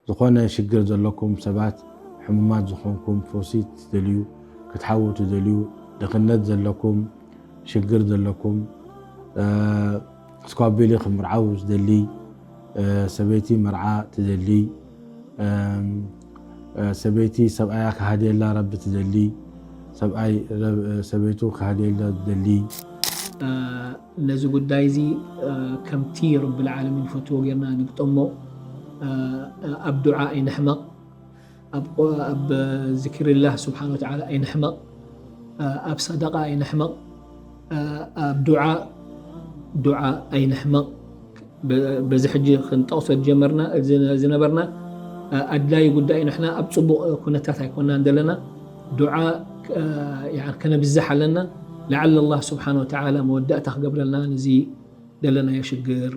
ዝኾነ ሽግር ዘለኩም ሰባት፣ ሕሙማት ዝኾንኩም፣ ፈውሲ ትደልዩ፣ ክትሓዉ ትደልዩ፣ ድኽነት ዘለኩም፣ ሽግር ዘለኩም፣ እ፣ ስኳቢሊ ክምርዓው ዝደሊ፣ እ፣ ሰበይቲ መርዓ ትደሊ፣ እም፣ እ፣ ሰበይቲ ሰብኣያ ክሃድየላ ረቢ ትደሊ፣ ሰብኣይ ረብ-፣ እ፣ ሰበይቱ ክሃድየላ ዝደሊ። እ፣ ነዚ ጉዳይ እዚ፣ እ፣ ከምቲ ረብል ዓለሚን ዝፈትዎ ጌርና ንግጠሞ። እ፣ ኣብ ዱዓ ኣይንሕመቕ፣ ኣብ ቆ-፣ ኣብ ዝክሪላህ ስብሓን ወተዓላ ኣይንሕመቕ፣ እ፣ ኣብ ሰደቃ ኣይንሕመቕ፣ እ፣ ኣብ ዱዓ፣ ዱዓ ኣይንሕመቕ። በ-፣ በዚ ሕጂ ክንጠቕሶ ዝጀመርና፣ ዝነ-፣ ዝነበርና፣ እ፣ ኣድላዪ ጉዳይ፣ ንሕና ኣብ ጽቡቕ ኩነታት ኣይኮናን ዘለና። ዱዓ፣ እ፣ ያኒ ከነብዝሕ ኣለና። ለዓለ ኣላህ ስብሓን ወተዓላ መወዳእታ ክገብረልና ነዚ ዘለናዮ ሽግር።